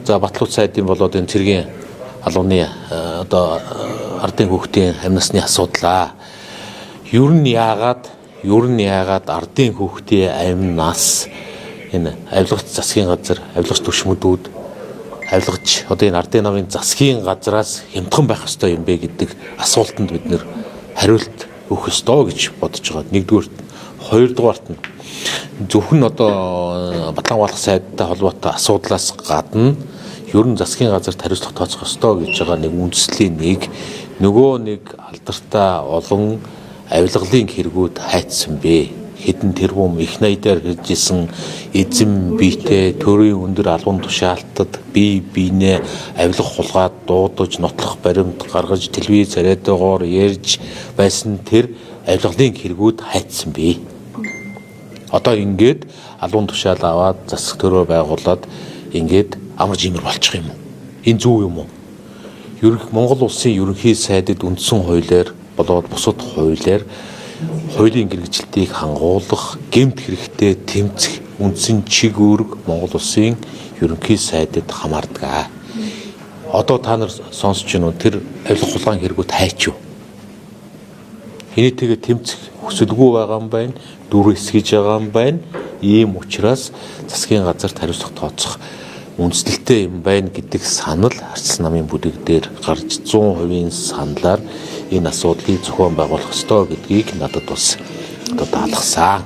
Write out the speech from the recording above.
За Батлууд сайдын болоод энэ цэргийн алууны одоо ардын хүүхдийн амь насны асуудлаа. Ер нь яагаад ардын хүүхдийн амь нас энэ авилгач засгийн газар, авилгач түшмүүдүүд, авилгач одоо энэ ардын намын засгийн газраас хямдхан байх ёстой юм бэ гэдэг асуултанд бид нэр хариулт өгөх ёстой гэж бодож байгаа. Нэгдүгээрт, хоёрдугаарт нь зөвхөн одоо Батлан ухаалах сайдтай холбоотой асуудлаас гадна ер нь засгийн газарт хариуцлага тооцох ёстой гэж байгаа нэг үндслийн нэг нөгөө нэг алдартай олон авилгалын хэрэгүүд хайцсан бэ. Хэдэн тэрбум их найдаар хэрэгжсэн эзэм биетэй төрийн өндөр албан тушаалтад бие биенээ авилга хулгайд дуудаж, нотлох баримт гаргаж, телевиз радиогоор ярьж байсан тэр авилгалын хэрэгүүд хайцсан бэ. Одоо ингээд албан тушаал аваад засаг төрөө байгуулад ингээд амар жимэр болчих юм уу? Энэ зөв юм уу? Монгол улсын ерөнхий сайдад үндсэн хуулиар болоод бусад хуулиар хуулийн гэрчлэлтийг хангуулах, гэмт хэрэгтэй тэмцэх үндсэн чиг үүрэг Монгол улсын ерөнхий сайдад хамаардаг. Одоо та нар сонсож байна уу? Тэр авилга хулгайн хэрэгүүд хайч юу? Энийтэйгээ тэмцэх хүсэлгүй байгаа юм байна, дүр эсгэж байгаа юм байна. Ийм учраас засгийн газарт хариуцлага тооцох үндэслэлтэй юм байна гэдэг санал Арчилсан намын бүлэг дээр гарч 100% саналаар энэ асуудлыг зохион байгуулах ёстой гэдгийг надад бас одоо даалгасан.